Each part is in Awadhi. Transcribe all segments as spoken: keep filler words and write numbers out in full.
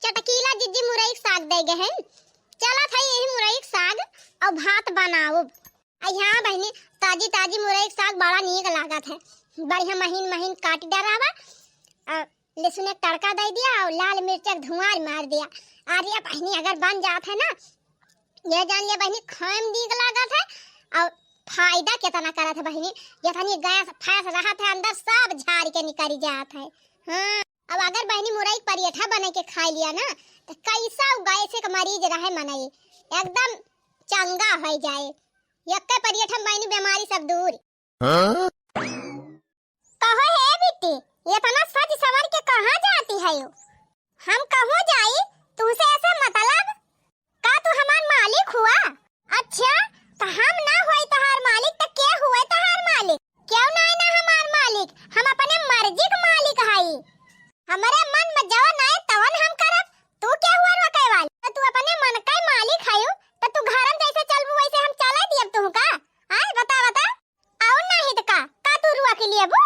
चटकीला जिज्जी मुरई के साग दे गए हैं। चलत है यही मुरई के साग अउ भात बनाउब। अइ हाँ बहिनी, ताजी ताजी मुरई के साग बड़ा नीक लागत है। बढ़िया महीन महीन काट डरावा, अउ लहसुन के तड़का दे दिया अउ लाल मिर्च के धुआर मार दिया। अरे बहिनी, अगर बन जात है ना, ये जान लिया बहिनी, खाए में नीक लागत है अउ फायदा केतना करत है बहिनी। जेतनी गैस फैस रहत है अंदर, सब झारि के निकरि जात है। हाँ, अब अगर बहिनी मुरई के परेठा बनाइ के खाइ लिया ना, त कइसा उ गैस के मरीज रहे मनई, एकदम चंगा होइ जाए। यक्के परेठा में बहिनी बेमारी सब दूर। हाँ? कहो हे बिट्टी, एतना सज संवर के कहाँ जाती हयो? हम कहूँ जाई, तुहसे ऐसे मतलब? का तू हमार मालिक हुआ? अच्छा, त हम ना होई तहार मालिक, त के हुए तहार मालिक? केहू नाई ना हमार मालिक, हम अपने मर्जी के मालिक हई। हमरे मन में जवन आए तवन हम करब, तू के हुआ रोके वाली? त तू अपने मन के मालिक हयू, त तू घर में जैसे चलबू वैसे हम चले दियब तुहू का? आय बता बता। अउर नाहीं त का, का तू रोक लेबू?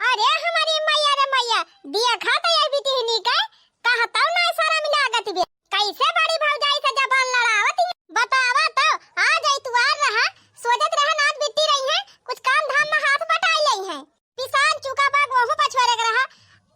अरे हमरी मइया रे मइया, देखा त ये बिटिहनी के, कहतउ नाहीं सरम लागत बे। कइसे बड़ी भौजाई से जबान लड़ावत ही? बतावा त, आज इतवार रहा, सोचत रहा नात बिट्टी रही है, कुछ काम धाम में हाथ बटाई लई है। पिसान चुका बा, गोहूँ पछुआरे के रहा।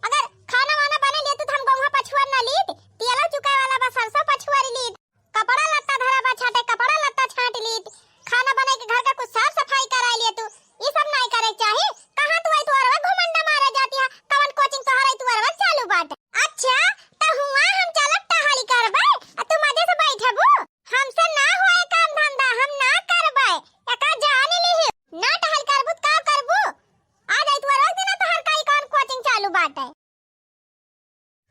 अगर खाना वाना बने लेतू त हम गोहूँ पछुआर ना लीत, तेला चुकाए वाला बा, सरसों पछुआरी लीत। कपड़ा लत्ता धरा बा छाटे, कपड़ा लत्ता छाट लीत, खाना बनाई के घर का कुछ साफ सफाई कराई लेतू, ई सब नाई करे के चाही। कहाँ तू आई तू अरवा घुमंडा मारे जाती है, कवन कोचिंग तोहर आई तू अरवा चालू बाटे? अच्छा, त हुआ हम चलब टहली करबे, आ तू मजे से बैठबू? हमसे ना होए काम धंधा, हम ना करबे, एका जान लिही। ना टहल करबू त का करबू? आ जाई तू अरवा दिन तोहर काई कवन कोचिंग चालू बाटे।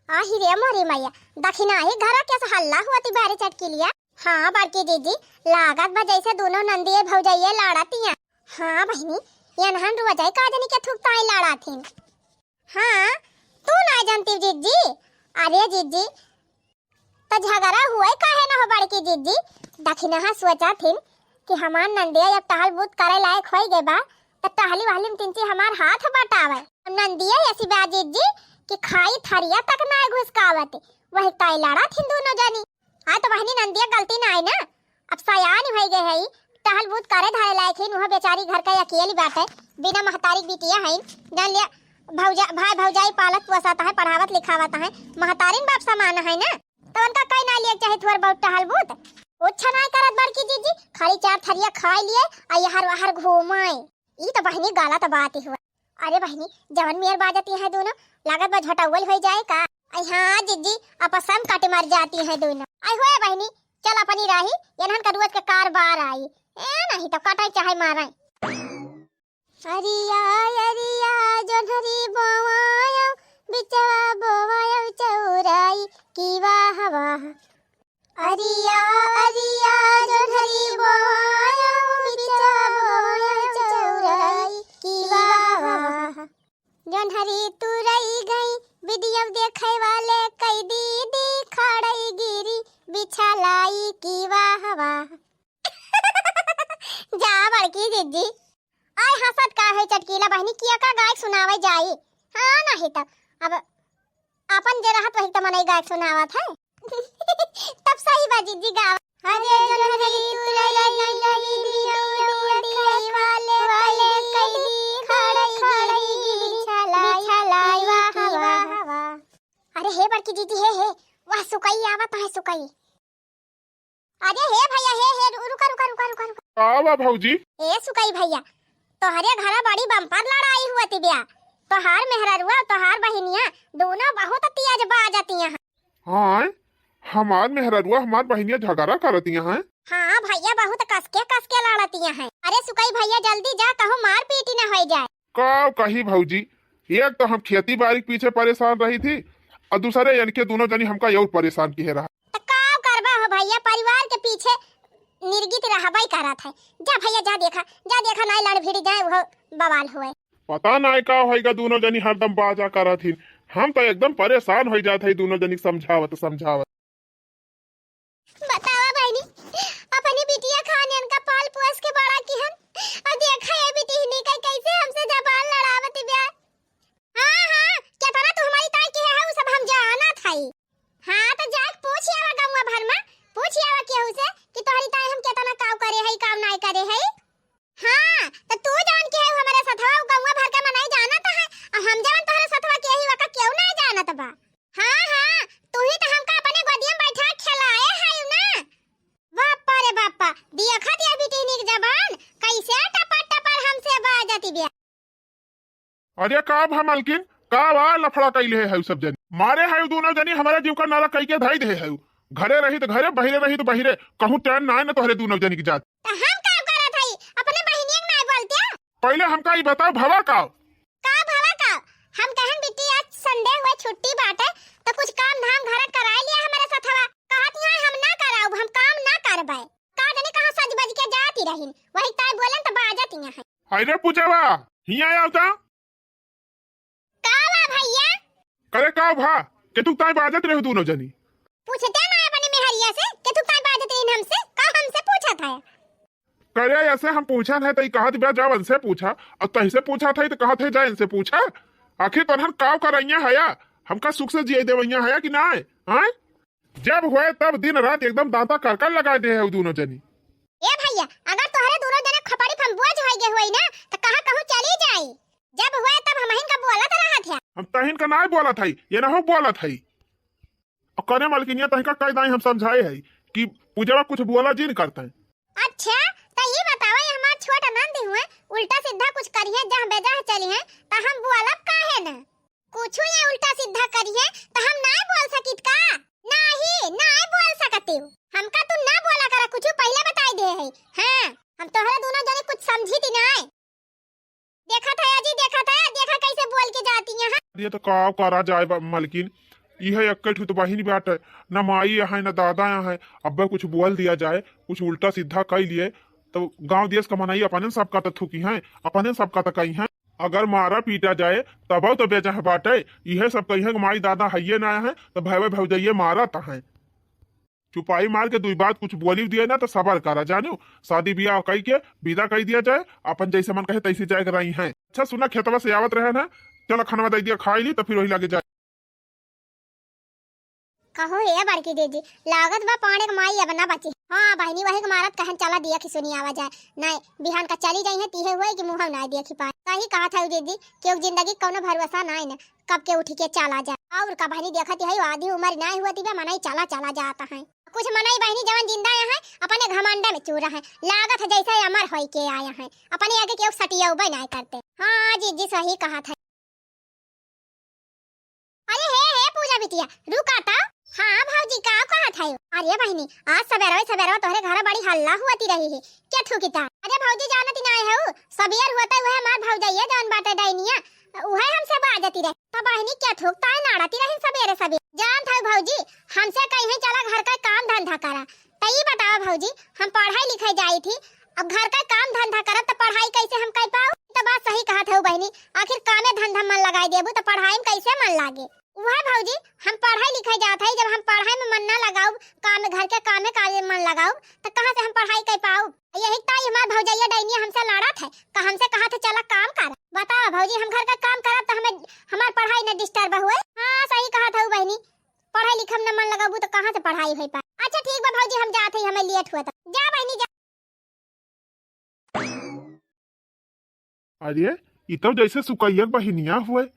आही रे मोरी मैया, दखिनाही घरा के से हल्ला हुआ ती बारे चटकीलिया। हाँ बड़की जीजी, लागत बा जैसे दोनों नंदिये भौजैये लड़तियाँ। हाँ बहिनी, एनहन रोजै का जनी के थुकताई लड़ाथिन। हाँ, तू ना जानती जीजी? अरे जीजी, त झगड़ा हुए काहे न हो बड़की जीजी? दखिनहा सोचा थिन कि हमार नंदिया अब टहल बूत करे लायक होई गए बा, त टहली वहली में तिनची हमार हाथ बटावे। नंदिया ऐसी बा जीजी कि खाई थरिया तक ना घुसकावत, वही ताई लड़ा थिन दोनों जनी। आ तो बहनी नंदिया गलती ना आई ना, अब सयान भई गए है, टहल बूत करे धरे लायक ही, उहो बेचारी घर का अकेली बाटे, बिना महतारी के बिटिया है, जान लिया भौजा, भाई भौजाई पालत पोसत है, पढ़ावत लिखावत है, महतारिन बाप समान है ना। त उनका कई ना लिया चाहे थोर बहुत टहल बूत। ओछा ना करत बड़की जीजी, खाली चार थरिया खाई लिए, आ यहर वहर घूमाए। ई तो बहिनी गलत बात ही हुआ। अरे बहिनी, जवन मेर बाजती है दोनों, लागत बा झटौवल होई जाए का? आई हाँ जीजी, आपस में कट मर जाती है दोनों। आई होए बहिनी, चल अपनी राही, एनहन का रोज के कारबार आई। ए नहीं तो कटाई चाहे माराई। अरिया, अरिया, जोन्हरी बोवायो, बिचवा बोवायो चौराई, की वाह, वाह। अरिया, अरिया, जोन्हरी बोवायो, बिचवा बोवायो चौराई, की वाह, वाह। जोन्हरी तुरई गई, वीडियो देखे वाले कई दीदी खड़ई गिरी, बिछा लाई, की वाह, वाह। जा बड़की जीजी। आय हंसत का है चटकीला बहिनी, किया का गायक सुनावे जाई? हाँ नहीं त अब अपन जे रहत वही त मनई गायक सुनावत है। तब सही बा जीजी गावा। अरे जोन्हरी तुरई गई, वीडियो देखे वाले कई दी खड़ई गिरी, बिछा लाई, वाह, वाह। अरे हे बड़की जीजी, हे, हे, वाह सुकई आवत है सुकई। अरे हे भैया, हे, हे, रु-, रुका, रुका, रुका, रुका, रुका। का बा भौजी? ए सुकई भैया, तोहरे घरा बड़ी बम्पर लड़ाई हुआ ती ब्या। तोहार मेहररुआ, तोहार बहिनिया, दोनों बहुत तेज बाजतिया हैं। हाँ, हमार मेहररुआ, हमार बहिनिया झगड़ा करतिया हैं। हाँ भैया, बहुत कसके, कसके लड़तिया हैं। अरे सुकई भैया, जल्दी जा, कहूँ मारपीट न होई जाए। का कही भौजी, एक तो हम खेती बाड़ी के पीछे परेशान रही थी और दूसरे इनके दोनों जनी हमका और परेशान किहे रहा। त का करबा हो भैया, परिवार के पीछे निर्गित रहबई करत है। जा भैया, जा देखा, जा देखा, नाई लड़ भिड़ जाए, वो बवाल होए। पता नाई का होइगा, दोनों जनी हरदम बाजा करत ही। हम तो एकदम परेशान हो जात है दोनों जनी समझावत समझावत। बतावा बहिनी, अपनी बिटिया खान इनका पाल पोस के बड़ा किहन, और देखा ये बिटिहनी का कैसे हमसे जबान लड़ावत ब्या। हाँ, हाँ, केतना तू हमारी ताई के है, उ सब हम जानत हई। हाँ, भर मा पूछ आवा केहू से कि तोहरी ताई हम केतना काव करे हई, काव नाय करे हई। हाँ, त तू जवन किहे हऊ हमरे सथवा, उ गउँवा भर के मनई जानत है, अउर हम जवन तोहरे सथवा किहे हई, ओका केहू नाय जानत बा। हाँ, हाँ, तू ही त हमका अपने गोदिया में बैठा के खेलाए हऊ ना। बापा रे बापा, देखत या बिटिहनी के जबान, कैसे टपर टपर हमसे बाजत बिया। अरे का भा मलकिन, का बा लफड़ा कइले हऊ सब जनी? मारे हऊ दुनो जनी, हमरा जीव का नरक कइके धई दे हऊ। घरे रही त घरे, बहिरे रही त बहिरे, कहूँ चैन नाय न तोहरे दुनो जनी के जात। त हम का करत हई, अपने बहिनिया के नाय बोलते? पहिले हमका ई बताओ, भवा का? का भवा का? हम कहन बिट्टी आज Sunday हुए, छुट्टी बाटे, त कुछ काम धाम घर कराए लिया हमरे सथवा। कहत यहाँ हम ना कराउब, हम काम ना करबे। का जाने कहाँ सज बज के जाती रहिन, वही ताई बोलन त बाजत यहाँ है। अरे पूजवा, हियाँ आओ ता। का बा भइया? करे का भा, केथुक ताई बाजत रहे दुनो जनी? पूछते ना अपने मेहरिया से, केथुक ताई बाजत रहिन हमसे, का हमसे पूछत है? करे ऐसे हम पूछत है त ई कहत बा जाओ इनसे पूछा, अउर तहिसे पूछत है त कहत है जा इनसे पूछा। आखिर तोहन काव करइया हया, हमका सुख से जिए देवइया हया कि नाय? आय? जब होए तब दिन रात एकदम दांता करकर लगाए दे हऊ दुनो जनी। ए भइया, अगर तोहरे दुनो जने खपड़ी फंबुआ जो होइगे होई ना, त कहाँ कहूँ चली जाई। जब होए तब हमहिन का बोलत रहत है। हम तहिन का नाय बोलत हई, ये ना हो बोलत हई। अउर करे मलकिनिया तहिका कह दाई हम समझाए हई कि पूजवा कुछ बोला जिन करते। अच्छा, त ई बतावा, ये हमार छोट नंद हुए, उल्टा सीधा कुछ करिहे, जहाँ बेजाह चलिहे, त हम बोलब काहे न? कुछु ये उल्टा सीधा करिहे त हम नाय बोल सकित का? नाही, नाय बोल सकतिउ। हमका तू ना बोला करा कुछु, पहिले बताई दे है। हाँ, हम तोहरे दुनो जने कुछ समझित नाय। देखत है अजी, देखत है, देखा कैसे बोल के जाती यहाँ। ये तो का करा जाए बा-, मलकिन, इहे एक्के ठो तो बहिन बाटे, न माई है न दादा है। अब्बे कुछ बोल दिया जाए, कुछ उल्टा सीधा कई लिए, तो गाँव देश का मनई अपने सबका तो थूकी हैं, अपने सबका तो कही हैं। अगर मारा पीटा जाए तबो तो बेजा है बाटे, इहे सब कही है कि माई दादा हइये ना है, तो भैवे भौजइये मारत हैं। चुपाई मार के दुई बात कुछ बोली दिए ना तो सबर करा, जानो, शादी ब्याह कई के विदा कई दिया जाए, अपन जैसे मन कहे तैसे जाए के रही हैं। अच्छा सुना, खेतवा से आवत रहे ना, चलो खनवा दे दिया, खाई ली तो फिर वही लगे जाए। कहो हे बड़की दीदी, लागत बा पाड़े के माई अब ना बची। हाँ बहिनी, वही के मारत कहन चला दिया कि सुनी आवा जाए। नहीं, बिहान का चली जाई है, तीहे हुए कि मुँह ना दिया कि पाए। सही कहा था दीदी, क्यों जिंदगी कौनो भरोसा नाय न, कब के उठी के चला जाए। और का बहिनी, देखत है आधी उम्र नाय हुआ दिबे, मनई चला चला जाता है। कुछ मनई बहिनी जवन जिंदा आया है, अपने घमंडे में चूरा है, लागत है जैसे अमर होई के आया है, अपने आगे केहू सटियउबे नाय करते। हाँ जीजी, सही कहा था। अरे हे, हे पूजा बिटिया, रुका त। हाँ भौजी, का कहत है? अरे बहिनी, आज सबेरवे सबेरवे तोहरे घर बड़ी हल्ला हुआती रही है, के थूकिता? अरे भौजी, जानती नाय हऊ, सबेर होते हुए हमार भौजइया जौन बाटे डैनिया, उहे हमसे बाजती रहे। तो बहिनी, के थूकता है नाड़ती रही सबेरे सबेरे? जानत हऊ भौजी, हमसे कही है चला घर का काम धंधा करा, त ई बतावा भौजी, हम पढ़ाई लिखाई जाई थी, अब घर का काम धंधा करब त पढ़ाई कैसे हम कर पाऊ? ई त बात सही कहत हऊ बहिनी, आखिर कामे धंधा मन लगाई देबू त पढ़ाई में कैसे मन लागे? उहे भौजी, हम पढ़ाई लिखाई जात हई, जब हम पढ़ाई में मन ना लगाउब, काम, घर के कामे काज में मन लगाउब, त कहाँ से हम पढ़ाई कर पाउब? यही ताई हमार भौजइया डैनिया हमसे लड़त है, का हमसे कहत है चला काम कर। बतावा भौजी, हम घर का काम करब त हमें, हमार पढ़ाई न disturb हुए। हाँ सही कहत हऊ बहिनी, पढ़ाई लिखम न मन लगाबू त कहाँ से पढ़ाई होई पाए? अच्छा ठीक बा भौजी, हम जात हई, हमें लेट हुआ त। जा बहिनी जा। अरे, ई तो जैसे सुकैया के बहिनिया हुए,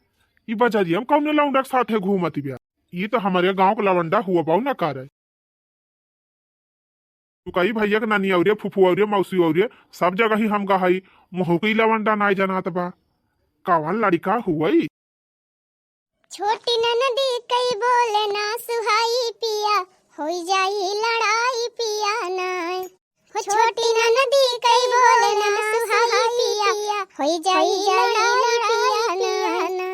ई बजरिया में कौने लौंडा के साथे घूमत बिया? ई तो हमरे गांव के लवंडा हुआ बाऊ न करे। सुकई भैया के नानी औरे, फुफू औरे, मौसी औरे, सब जगह ही हम गहई, मुँह के ई लवंडा नाय जनात बा। कवन लड़िका हुई? छोटी ननदी कई बोले ना सुहाई पिया, होई जाई लड़ाई पिया ना। हो छोटी ननदी कई बोले ना सुहाई पिया, होई जाई लड़ाई पिया ना।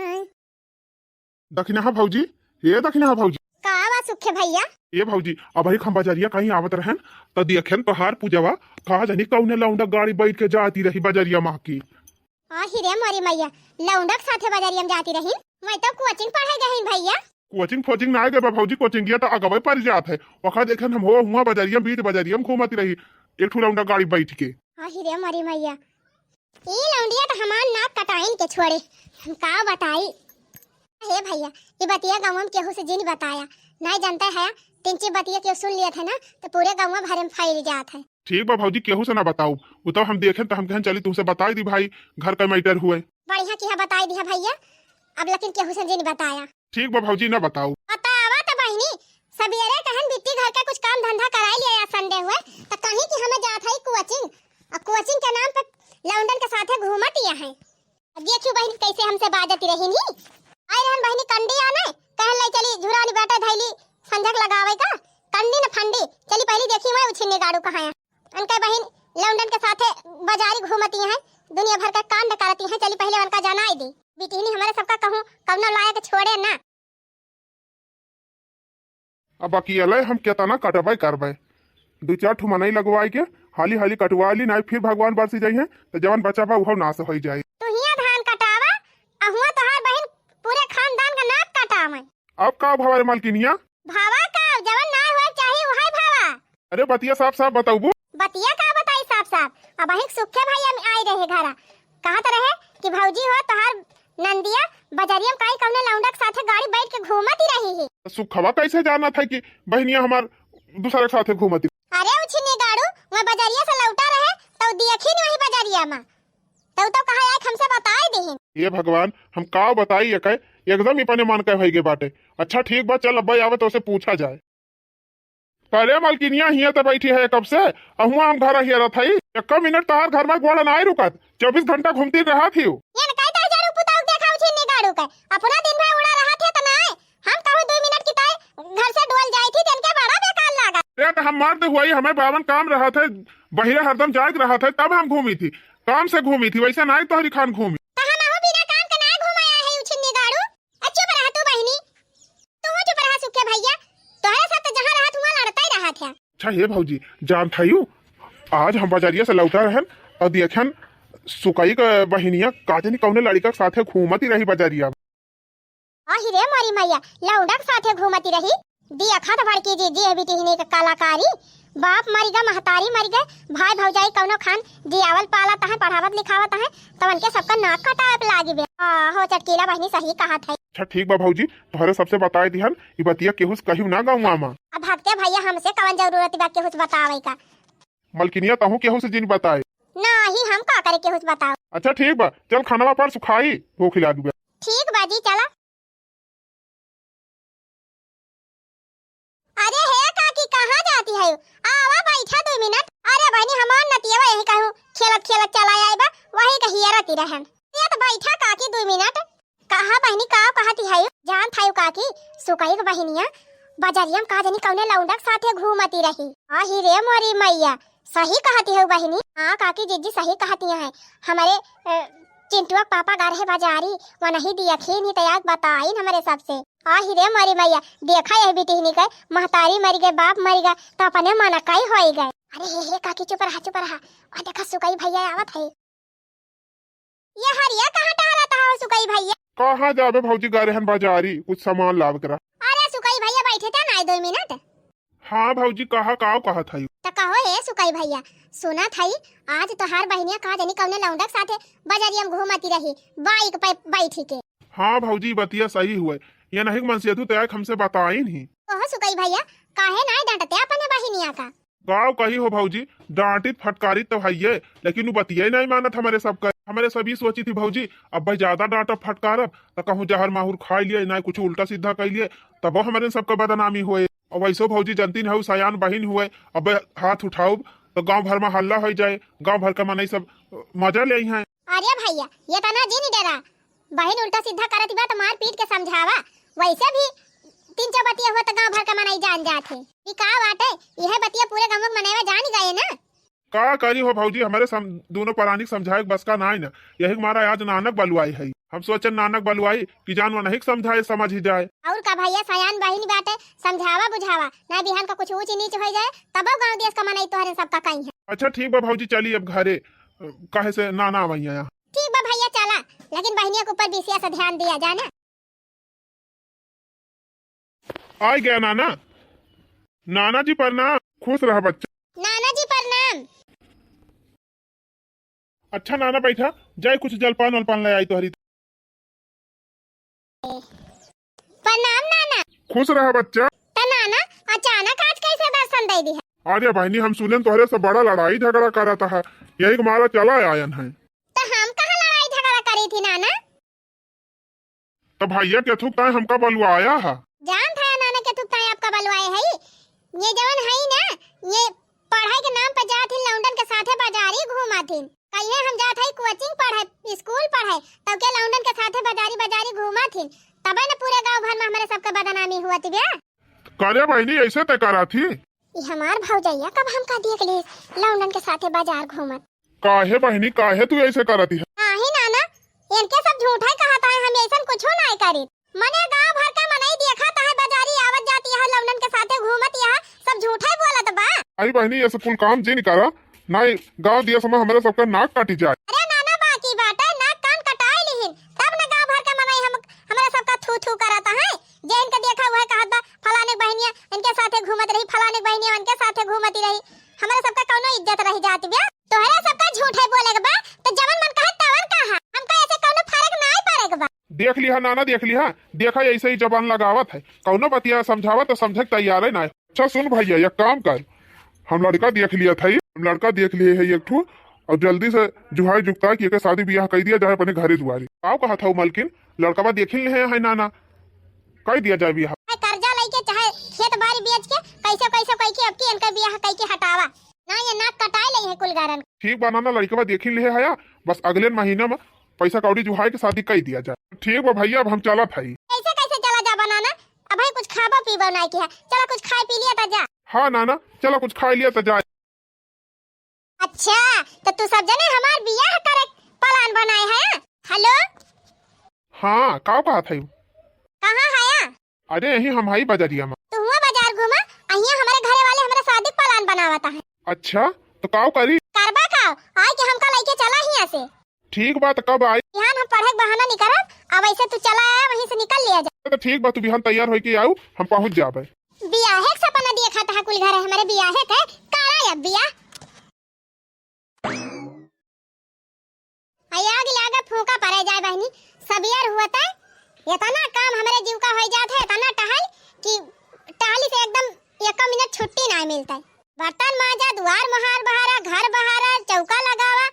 दखिनहा भौजी, ए दखिनहा भौजी। का बा सुखे भैया? ए भौजी, अबही हम बजरिया कहीं आवत रहन, त देखेन तोहार पूजवा, का जानी कौने लौंडा गाड़ी बैठ के जाती रही बजरिया माँ की। आही रे मोरी मैया, लौंडा के साथे बजरिया में जाती रही। मैं तो coaching पढ़े गई भैया। Coaching फोचिंग ना गए बा भौजी, coaching गया तो अगवे पर जात है। वखा देखेन हम हो हुआ बजरिया, बीच बजरिया में घूमती रही, एक ठू लौंडा गाड़ी बैठ के। आही रे मोरी मैया, ई लौंडिया तो हमार नाक कटाइन के छोड़े, हम का बताई। हे भैया, ई बतिया गाँव में केहू से जिन बताया, नहीं जानते है तीन चीज बतिया केहू सुन लियत है ना, तो पूरे गउँवा भरे में फैल जात है। ठीक बा भौजी, केहू से ना बताउब। उ तो हम देखेन तो हम कहेन चली तुहसे बताई दी भाई, घर का matter हुए। बढ़िया किहा बताई दिहा भइया, अब लेकिन केहू से जिन बताया। ठीक बा भौजी, ना बताउब। बतावा तो बहिनी, सबेरे कहेन बिट्टी घर का कुछ काम धंधा कराई लिया या Sunday हुए, तो कहीं कि हमें जात है coaching, और coaching के नाम पे लौंडन के साथे घूमत या है। अब देखियो बहिनी कैसे हमसे बाजत रही नी। आई रहन बहिनी कंडी आने, कहन ले चली झुरानी बाटे धैली संझक लगावे का। कंडी न फंडी, चली पहली देखी हुए उछिन्नी गाड़ू कहाँ है। उनके बहिन लौंडन के साथे बाजारी घूमती हैं, दुनिया भर का कांड करती हैं, चली पहले उनका जनाई दी। बिटिहनी हमारे सबका कहूँ कवनो लायक छोड़े ना। अब अकेले हम केतना कटबै करबै? दू चार ठो मनई लगवाई के हाली हाली कटवा ली, नाहीं फिर भगवान बरसी जइहें, तो जवन बचा बा उहो नाश होई जाई। तू हियां धान कटावा, आ हुआं तोहार बहिन पूरे खानदान का नाक कटावे। अब का भवा रे मलकिनिया? भवा का, जवन ना होए चाही उहे भवा। अरे बतिया साफ साफ बताउबू। बतिया का बताई साफ साफ? अबहिं सुखे भइया में आई रहे घरा, कहत रहे कि भौजी हो तोहार नंदिया बजरिया में काई कौने लौंडा के साथे गाड़ी बैठ के घूमत ही रही है। सुखवा कैसे जानत है कि बहिनिया हमार दूसरा के साथे घूमत ही? अरे उछिन्नी गाड़ू, वह बजरिया से लौटा रहे तो देखी नहीं वही बजरिया में, तो तो कहा आए हमसे बताई देहिन। ये भगवान, हम का बताई एके, एकदम ही अपने मन के होई गे बाटे। अच्छा ठीक बा, चल अब्बा आवे तो उसे पूछा जाए। अरे मलकिनिया, हियां तो बैठी है कब से, अहुआ हम घर हियरत हई। एक मिनट तोहार घर में गोड़ नाई रुकत, चउबीस घंटा घूमती रहत हियो। ये न कई तार जारू पुताऊ देखा उछिन्नी गाड़ू के, अपना दिन भर उड़ा रहत है त नाई, हम कहूँ दो मिनट की ताई घर से डोल जाई थी, तेन के बड़ा बेकार लागा। अरे तो हम मर्द हुई, हमें बावन काम रहत है, बहिरे हरदम जाग रहत है, तब हम घूमी थी, काम से घूमी थी, वैसे नाई तोहरी खान घूमी। तो हम अहू बिना काम के नाई घूमाया है उछिन्नी गाड़ू। आ, चुप रहा तू बहिनी, तू चुप रहा सुखे भइया, तोहरे साथ तो जहाँ रहत हुआ लड़ता ही रहत है। अच्छा हे भौजी, जानत हयू, आज हम बजरिया से लौटा रहन और देखन सुकई के बहिनिया का जानी कौने लड़िका के साथे घूमत ही रही बजरिया। आही रे मोरी मैया, लौंडा के साथे घूमत ही रही। देखत बड़की जीजी है बिटिहनी के कलाकारी। बाप मरि गए, महतारी मरि गए, भाई भौजाई कौनो खान जियावल पालत हैं, पढ़ावत लिखावत हैं, तवन के सबका नाक कटावे पे लागी बे। आ, हो चटकीला बहिनी सही कहत है। अच्छा ठीक बा भौजी, तोहरे सबसे बताए दिहन, ई बतिया केहू से कहियो ना गौवा में। अब भक्ते भइया हमसे कवन जरूरत बा केहू से बतावे का? मलकिनिया तहू केहू से जिन बताए। नाही, हम का करे केहू से बताओ। अच्छा ठीक बा, चल खाना पर सुखाई, भूख लागी बा। ठीक बा जी, चला। अरे हे काकी, कहाँ जाती है? आवा बैठा दो मिनट। अरे बहनी, हमार नतियवा यही कहूँ खेलत खेलत चला आए बा, वही कहिए रहती रहन। ये तो बैठा काकी दो मिनट। कहा बहनी, का कहती है? जानत है काकी, सुकई के बहिनिया बजरिया में का जानी कौने लौंडा के साथे घूमती रही। आही रे मोरी मैया, सही कहती है बहिनी। हाँ काकी, जीजी सही कहती हैं। हमारे, अ, चिंटुआ के पापा गा रहे बाजारी, वनही दियखिन ही तैयार बताइन हमरे सबसे। आही रे मोरी मैया, देखा यह बिटिहनी के महतारी मरि गए, बाप मरि गए, तो अपने मन काई होई गए। अरे हे, हे काकी, चुप रहा, चुप रहा। आ देखा, सुकई भइया आवत है। ये हरिया कहाँ टहलत हो सुकई भइया? कहाँ जाबे भौजी, गा रहन बाजारी, कुछ सामान लावे के रहा। अरे सुकई भइया, बैठे थे ना दो मिनट। हाँ भौजी, कहा, काव कहत हई? त कहो हे सुकई भइया, सुनत हई आज तोहार बहिनिया का जानी कौने लौंडा के साथे बजरिया में घूमती रही, बाइक पे बैठी के। हाँ भौजी, बतिया सही हुए, ये नहीं मनसेधु तैयार हमसे बताइन ही। कहो सुकई भइया, काहे नाई डांटते अपने बहिनिया का? काव कही हो भौजी, डांटित फटकारित तो हइये, लेकिन उ बतिये नाई मानत हमरे सबका। हमरे सब ई सोची थी भौजी, अब भाई ज्यादा डांटब फटकारब, त कहूँ जहर माहुर खाई लिए, नाई कुछ उल्टा सीधा कई लिए, तबो हमरे सबका बदनामी होए। अब वैसो भौजी जनती नहीं, सयान बहिन हुए, अब हाथ उठाउब, तो गांव भर में हल्ला हो जाए, गांव भर का मनई सब मजा ले हैं। अरे भइया, ये तना जिन डेरा, बहिन उल्टा सीधा करत बा त मार पीट के समझावा। वैसे भी तीन चौ बतिया हुआ त गांव भर के मनई जान जात है। ई का बाटे, यह बतिया पूरे गांव के मनई जान गए ना। का करी हो भौजी, हमरे सम-, दोनों परानी के समझाए के बस का नाई ना। यही के मारा आज नानक बलुआई है। हम सोचन नानक बलुआई कि जान वनही के समझाए समझ ही जाए। और का भइया, सयान बहिन बाटे, समझावा बुझावा, ना बिहान का कुछ ऊंच नीच हो जाए, तब गांव देश का मनई तोहरे सबका कही है। अच्छा ठीक बा भौजी, चली अब घरे, काहे से नाना वही आया। ठीक बा भइया, चला, लेकिन बहिनिया के ऊपर विशेष ध्यान दिया जाना। आ गया नाना। नाना जी प्रणाम, खुश रहा बच्चा। नाना जी प्रणाम। अच्छा नाना बैठा, जाए कुछ जलपान वलपान ले आई तोहरी। प्रणाम नाना। खुश रहा बच्चा। त नाना, अचानक आज कैसे दर्शन दे दिहा? अरे बहिनी, हम सुनेन तोहरे से बड़ा लड़ाई झगड़ा करत है, यही के मारा चला आयन है। तो हम कहाँ लड़ाई झगड़ा करी थी नाना? तो भैया केथुक ताई हमका बलवाया है। जानत है नाना केथुक ताई आपका बलवाए है। ये जवन है ना, ये पढ़ाई के नाम पे जात ही लौंडन के साथे बाजारी घूमत ही। कहिए हम जात है कोचिंग पढ़े, स्कूल पढ़े, तब के लौंडन के साथे बाजारी बाजारी घूमत ही। तबे न पूरे गांव भर में हमरे सबके बदनामी हुआ थी बे। करे बहिनी, ऐसे ते करा थी? ई हमार भौजैया कब हमका देख ली लौंडन के साथे बाजार घूमत। काहे बहिनी, काहे तू ऐसे करत है? नाही नाना, इनके सब झूठा ही कहत है, हम ऐसन कुछो नाही करी। मने गांव भर का मनई देखत है, बाजारी आवत जात यहाँ लौंडन के साथे घूमत यहाँ, सब झूठा ही बोलत बा। आई बहिनी, ऐसे कुल काम जिन करा, नाही गांव दिया समय हमरे सबका नाक काटी जाए। अरे नाना, बाकी बाटे नाक कान कटाई लिहिन, तब न गांव भर का मनई हम, हमरे सबका थू थू करत है। जे इनके देखा उहे कहत बा, "फलाने के बहिनिया इनके साथे घूमत रही, फलाने के बहिनिया इनके साथे घूमती रही।" हमरे सबका कौनो इज्जत रह जात बा? तोहरे सबका झूठे बोले के बा, तो जवन मन कहे तवन कहा। हमका ऐसे कौनो फर्क नाई पड़े के बा। देख लिहा नाना, देख लिहा, देखा ऐसे ही जबान लगावत है, कौनो बतिया समझावा तो समझे के तैयार है ना। अच्छा सुन भैया, एक काम कर, हम लड़का देख लिया था, हम लड़का देख लिए है एक ठो, और जल्दी से जुहाई जुगता कि एके शादी बियाह कई दिया जाए अपने घरे दुआरे। का कहत हऊ मलकिन, लड़कवा देखिन ले है नाना, कई दिया जाए बियाह। चाहे कर्जा लेके, चाहे खेत बारी बेच के, कैसे कैसे कई के अब की इनका बियाह कई के हटावा, ना ये नाक कटाए ले है कुल गारन। ठीक बा नाना, लड़कवा देखिन ले है, बस अगले महीना में पैसा कौड़ी जुहाई के शादी कई दिया जाए। ठीक बा भैया, अब हम चलत हई। कैसे कैसे चला जा बनाना, अब भाई कुछ खाबो पीबो नाई किहा, चला कुछ खाए पी लिया ता जा। हाँ नाना, चला कुछ खाए लिया ता जा। अच्छा, तो तू सब जने हमार बियाह करे plan बनाए है? हेलो। हाँ, का कहत है? कहाँ हया? अरे यही हम हई बजरिया में। तू हुआ बाजार घूमा, अहिया हमारे घरे वाले हमारे शादी plan बनावता है। अच्छा, तो का करी? करबा का, आए के हमका लेके चला हिया से। ठीक बा, त कब आई? बिहान हम पढ़े के बहाना निकरब, अब ऐसे तू चला आया, वहीं से निकल लिया जा। तो ठीक बा, तू बिहान तैयार होके आऊ, हम पहुँच जाबे। बियाहे के सपना देखत है कुल घर है हमरे बियाहे के, करा अब बियाह। आ आग लागे फूंका पड़े जाए बहिनी, सबियर हुआ तय, इतना काम हमरे जीव का होई जात है, इतना टहल कि टहली से एकदम एक मिनट छुट्टी ना मिलता है। बर्तन माजा, दुआर मोहार बहारा, घर बहारा, चौका लगावा,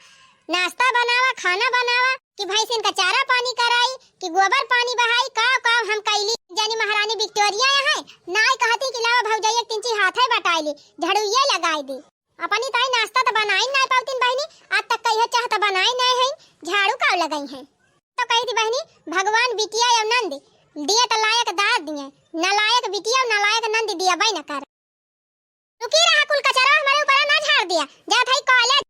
नाश्ता बनावा, खाना बनावा, कि भैंसिन का चारा पानी कराई, कि गोबर पानी बहाई, का का हम कैली। जानी महारानी विक्टोरिया है, नाई कहती कि लावा भौजाई एक तिंची हाथे बटाई ली, झाड़ुइया लगाई दी। अपनी ताई नाश्ता तो बनाई नाई पावतीन बहिनी, आज तक कहियो चाह तो बनाई नाई है, झाड़ू का लगाई है। तो कही थी बहिनी, भगवान बिटिया या नंद दिए तो लायक दार दिए, नालायक बिटिया और नालायक नंद दिया बाई न कर। रुकी रहा, कुल कचरा हमारे ऊपर ना झाड़ दिया। जात हई कॉलेज।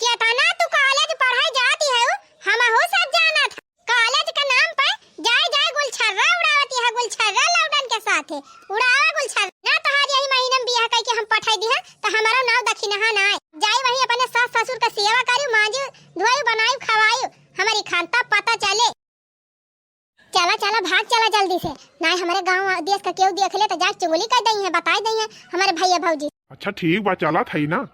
केतना तू कॉलेज पढ़ाई जाती है, हमहू सब जानत है। कॉलेज के नाम पे जाए जाए गुलछर्रा उड़ावती है, गुलछर्रा लौंडन के साथे। उड़ावा गुलछर्रा। ना तोहार यही महीना में बियाह कई के हम पठाई दी है, तो हमारो नाव दखिनहा ना आए। जाई वहीं अपने सास ससुर का सेवा करी, मांजी, धोई, बनाई, खवाई, हमारी खानता पता चले। चला, चला, भाग चला जल्दी से, नाहीं हमरे गाँव देश का केहू देख ले तो जाके चुगली कर दई है, बताई दई है हमरे भैया भौजी। अच्छा ठीक बा, चला थई ना।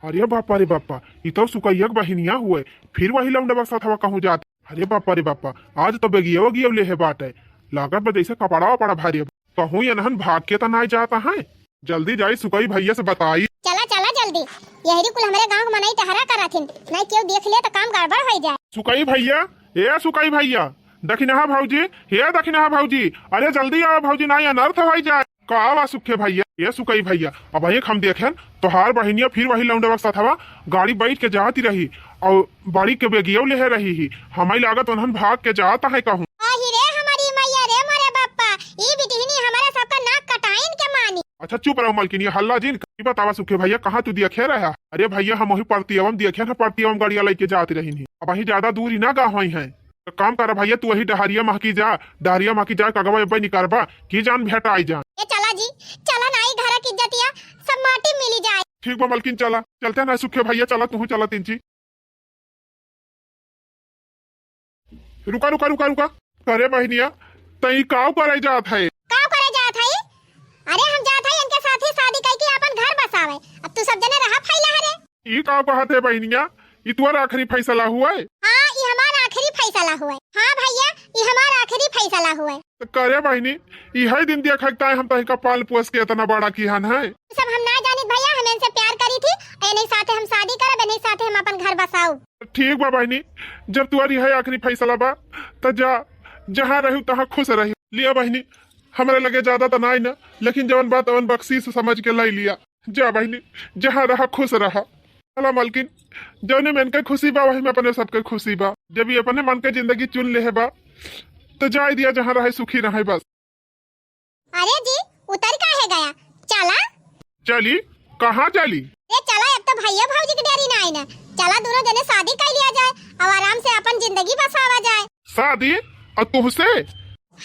अरे बापा रे बापा, ई तो सुकैया के बहिनिया हुए, फिर वही लौंडवा के साथ हवा कहूँ जात। अरे बापा रे बापा, आज तो बेगिया वगिया ले है बाटे, लागत बा जैसे कपड़ा वपड़ा भारी। कहूँ एनहन भाग के त नाय जात हैं। जल्दी जाई सुकई भैया से बताई। चला, चला जल्दी। यहरी कुल हमरे गाँव के मनई टहरा करत हिन। नहीं केहू देख ले त काम गड़बड़ होई जाए। सुकई भैया, ए सुकई भैया, दखिनहा भौजी, हे दखिनहा भौजी, अरे जल्दी आवा भौजी, नहीं अनर्थ होई जाए। का बा सुखे भैया, ए सुकई भैया, अबहीं हम देखेन तोहार बहिनिया फिर वही लौंडवा के साथ हवा गाड़ी बैठ के जाती रही और बाड़ी के बेगियो लेहे रही ही। हमई लागत उन्हन भाग के जात हैं कहूँ। आही रे हमारी मैया रे मोरे बापा, ई बिटिहनी हमारे सबका नाक कटाइन के मानी। अच्छा चुप रहो मलकिन, ये हल्ला जिन। ई बतावा सुखे भैया, कहाँ तू देखे रहा? अरे भैया हम वही परतियवम देखे न, परतियवम गड़िया लेके जात रही नहीं। अबहीं ज्यादा दूर ही ना गा होई हैं। तो काम करा भैया, तू वही डहरिया महकी जा, डहरिया महकी जा, कगवा एब्बे निकरबा, की जान भेटाई जान। ए चला जी, चला ना, ई घर की इज्जतिया सब माटी मिली जाए। ठीक बा मलकिन, चला, चलते ना सुखे भैया, चला तू चला तिंची। रुका, रुका, रुका, रुका। अरे बहिनिया, तई काव करे जात है? काव करे जात है? अरे हम जात है इनके साथे शादी करके अपन घर बसावे। अब तू सब जने रहा फैला है रे। ई का कहत है बहिनिया? ई तोर आखिरी फैसला हुए? हाँ, ई हमार आखिरी फैसला हुए। हाँ भैया, ई हमार आखिरी फैसला हुए। तो करे बहिनी, इहै दिन देखै ताई हम तोहका पाल पोस के इतना बड़ा किहन है। सब हम ना जानित भैया, हम इनसे प्यार करी थी, इन्हीं साथे हम शादी करब, इन्हीं साथे हम अपन घर बसाऊ। ठीक बा बहिनी, जब तुहार इहै आखिरी फैसला बा, त जा, जहाँ रहू तहाँ खुश रहू। लिया बहिनी, हमरे लगे ज्यादा त नाई ना, लेकिन जवन बा तवन बख्शीश समझ के लाई लिया। जा बहिनी, जहाँ रहा खुश रहा। चला मलकिन, जौने में इनके खुशी बा, वही में अपने सबके खुशी बा। जब ये अपने मन के जिंदगी चुन लेहे बा, तो जाए दिया, जहाँ रहे सुखी रहे बस। अरे जी, उतर काहे गया? चला। चली? कहाँ चली? ए चला, अब तो भैया भौजी के डेरी ना आई ना। चला, दोनों जने शादी कर लिया जाए और आराम से अपन जिंदगी बसावा जाए। शादी? और तुहसे?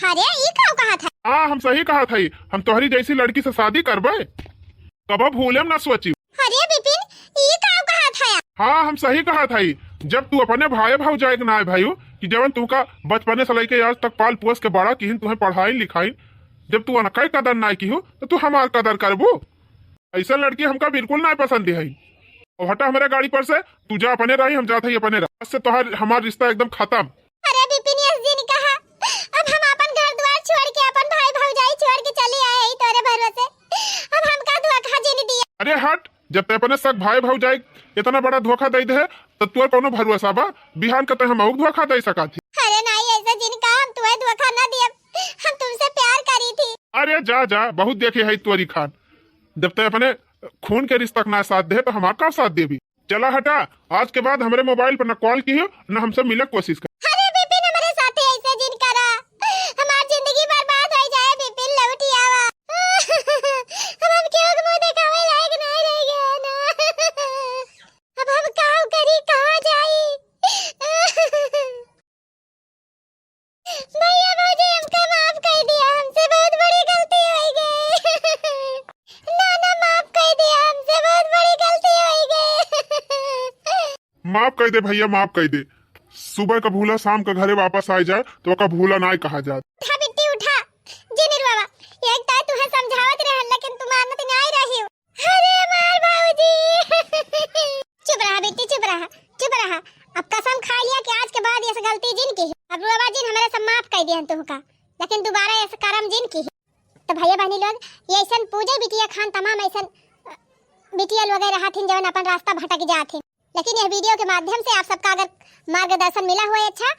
अरे, ई का कहत है? हाँ, हम सही कहत हई, हम तोहरी जैसी लड़की से शादी करबे, कबो भूले में ना सोची। अरे बिपिन, ई का कहत है? हाँ, हम सही कहत हई, जब तू अपने भाई भौजाई के नाय भाई कि जवन तुहका बचपने से लेके आज तक पाल पोस के बड़ा किहिन, तुहें पढ़ाई लिखाई, जब तू अनकै कदर नाय किहू, तो तू हमार कदर करबू? ऐसा लड़की हमका बिल्कुल नाय पसंद है। अब हटा हमारे गाड़ी पर से, तू जा अपने राही, हम जात हई अपने राह। आज से तोहार हमार रिश्ता एकदम खत्म। अरे बिपिन, यस जिन कहा, अब हम अपन घर द्वार छोड़ के, अपन भाई भौजाई छोड़ के चली आए हई तोरे भरोसे। अब हमका धोखा जिन दिया। अरे हट, जब ते अपने सग भाई भौजाई इतना बड़ा धोखा दे दे, तो तोर कोनो भरोसा बा? बिहान का ते हम धोखा दे सका थी। अरे नाई, ऐसा जिन कहा, हम तुम्हें धोखा ना दिया, हम तुमसे प्यार करी थी। अरे जा जा, बहुत देखे है तोरी खान। जब ते अपने खून के रिश्ता के ना साथ दे, तो हमार का साथ देबी? चला हटा, आज के बाद हमरे मोबाइल पर न कॉल किहो, न हमसे मिले कोशिश कर। अरे बिपिन, हमरे साथे ऐसे जिन करा, हमार जिंदगी बर्बाद हो जाए। बिपिन, लौटी आवा। अब हम केहू के मुंह देखावे लायक नहीं रह गया ना। अब हम का करी, कहाँ जाई? भैया भौजी, हमका माफ कर दिया, हमसे बहुत बड़ी गलती हो गई। ना ना, माफ कर दिया, हमसे बहुत बड़ी गलती हो गई। माफ कर दे भैया, माफ कर दे। सुबह का भूला शाम का घरे वापस आ जाए तो ओका भूला ना कहा जात। उठा बिट्टी उठा, जिनिर बाबा, एक ताई तुहे समझावत रहन, लेकिन तू मानत नहीं रही। अरे हमार भौजी। चुप रहा बेटी, चुप रहा, चुप रहा। अब कसम खा लिया कि आज के बाद ये गलती जिन की। अब रोवा जिन, हमरे सब माफ कर दिया तुहका, लेकिन दोबारा ऐसा करम जिन की। तो भैया बहनी लोग, ये ऐसन पूजे बिटिया खान तमाम ऐसन बिटिया लोग रहत हिन जवन अपन रास्ता भटक जात हिन। लेकिन यह वीडियो के माध्यम से आप सबका अगर मार्गदर्शन मिला हुआ है अच्छा,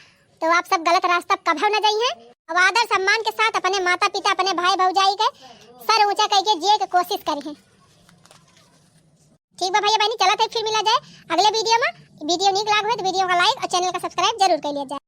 तो आप सब गलत रास्ता कभव न जाइए और आदर सम्मान के साथ अपने माता पिता, अपने भाई भौजाई के सर ऊंचा करके जिए के कोशिश करिए। ठीक बा भैया बहनी, चलत है, फिर मिला जाए अगले वीडियो में। वीडियो नीक लाग हुए तो वीडियो का लाइक और चैनल का सब्सक्राइब जरूर कर लिया जाए।